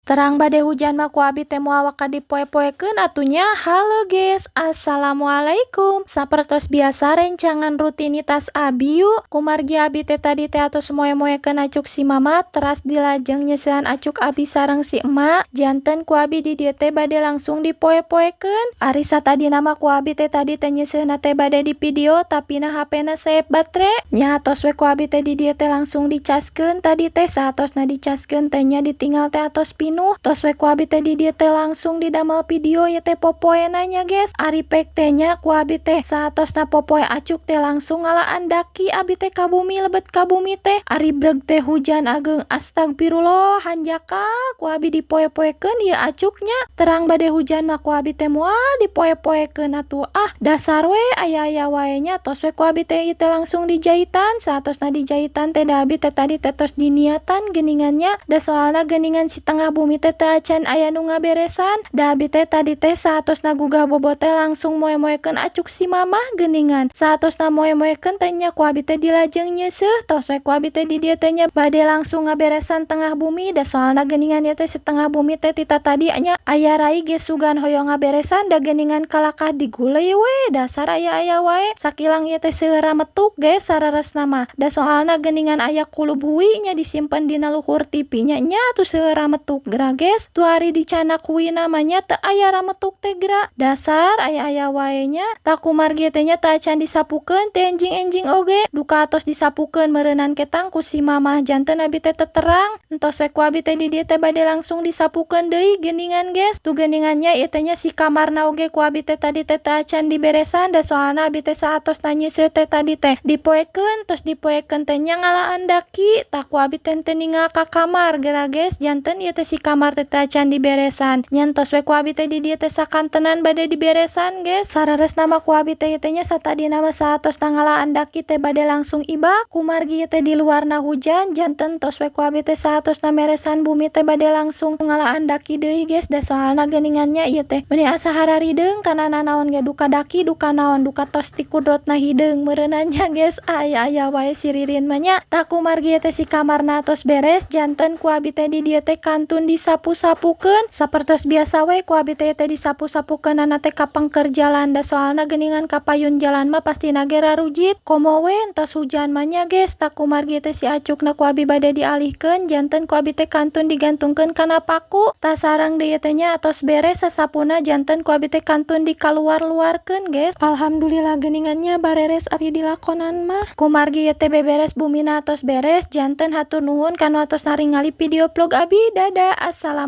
Terang bade hujan mah ku abi teh moal waka dipoe-poekeun atuh nya. Halo guys, assalamualaikum. Sapertos biasa rencangan rutinitas abi yuk. Kumargi abi teh tadi teh atos moe-moekeun acuk si mama, teras dilajeng nyeusehan acuk abi sareng si emak. Janten ku abi di dieu teh bade langsung dipoe-poekeun. Ari satadina mah ku abi teh tadi teh nyeuseunna teh bade di video, tapi na HP-na seep batre. Nya atos we ku abi teh di dieu teh langsung dicaskeun tadi teh, saatosna dicaskeun teh nya ditinggal teh atos pinuh. Tos we ku abi teh di dieu teh langsung didamel video ieu teh popoena nya, guys. Ari pek teh nya ku abi teh saatosna popoe acuk teh langsung ngalaan daki abi teh ka bumi, lebet ka bumi teh. Ari breg teh hujan ageng, astagfirullah, hanjakal ku abi dipoe-poekeun ieu acuknya. Terang bade hujan mah ku abi teh moal dipoe-poekeun atuh, ah, dasar we aya-aya wae nya. Tos we ku abi teh ieu teh langsung dijaitan. Saatosna dijaitan teh da abi teh tadi teh tos diniatan geuningan nya, da soalna geuningan si tengah bumi teh teu acan aya nu ngaberesan. Da abi teh tadi teh saatosna gugah bobo teh langsung moe-moekeun acuk si mamah geuningan. Saatosna moe-moekeun teh nya ku abi teh dilajeng nyeuseuh. Tos we ku abi teh di dieu teh nya bade langsung ngaberesan tengah bumi, da soalna geuningan ieu teh si tengah bumi teh tita tadi nya aya rai ge sugan hoyong ngaberesan, da geuningan kalakah diguley we, dasar aya-aya wae. Sakilang ieu teh seueur metuk, guys, sararesna mah, da soalna geuningan aya kulub hui nya disimpen dina luhur TV nya, nya atuh seueur metuk geura, guys. Tuh ari dicanak hui namanya teu aya rametuk teh geura, dasar aya-aya wae nya. Tah, kumargi teh nya teu acan disapukeun teh enjing-enjing oge, duka atos disapukeun meureunan ketang ku si mamah, janten abi teh terang. Entos we ku abi teh di dieu teh bade langsung disapukeun deui geuningan, guys. Tuh geuningannya ieu teh nya si kamarna oge ku abi teh tadi teh teu acan diberesan, da soalna abi teh saatosna nyeuseuh teh tadi teh dipoekeun, tos dipoekeun teh nya ngalaan daki. Tah, ku abi teh teu ningal ka kamar geura, guys, janten ieu teh si kamar teh teu acan diberesan. Nya entos we ku abi teh di dieu teh sakantenan bade diberesan, guys. Sararesna mah ku abi teh ieu teh nya satadina mah saatosna ngalaan daki teh bade langsung ibak, kumargi ieu teh di luarna hujan, janten tos we ku abi teh saatosna meresan bumi teh bade langsung ngalaan daki deui, guys, da soalna geuningannya ieu teh meuni asa hararideung kana nanaon ge, duka daki duka naon, duka tos ti kudrotna hideung meureunnan nya, guys. Aya-aya wae si Ririn mah nya. Tah, kumargi ieu teh si kamarna tos beres, janten ku abi teh di dieu teh kantun disapu-sapukeun. Sapertos biasa we ku abi teh teh disapu-sapukeunana teh ka pengker jalan, da soalna geuningan ka payun jalan mah pastina ge rarujit, komo we entos hujan mah nya, guys. Tah, kumargi teh si acukna ku abi bade dialihkeun, janten ku abi teh kantun digantungkeun kana paku. Tah, sareng deui teh nya atos beres sasapuna, janten ku abi teh kantun dikaluar-luarkeun, guys. Alhamdulillah geuningannya bareres ari dilakonan mah. Kumargi ieu teh beberes bumina atos beres, janten hatur nuhun kanu atos naringali video vlog abi. Dadah, assalam.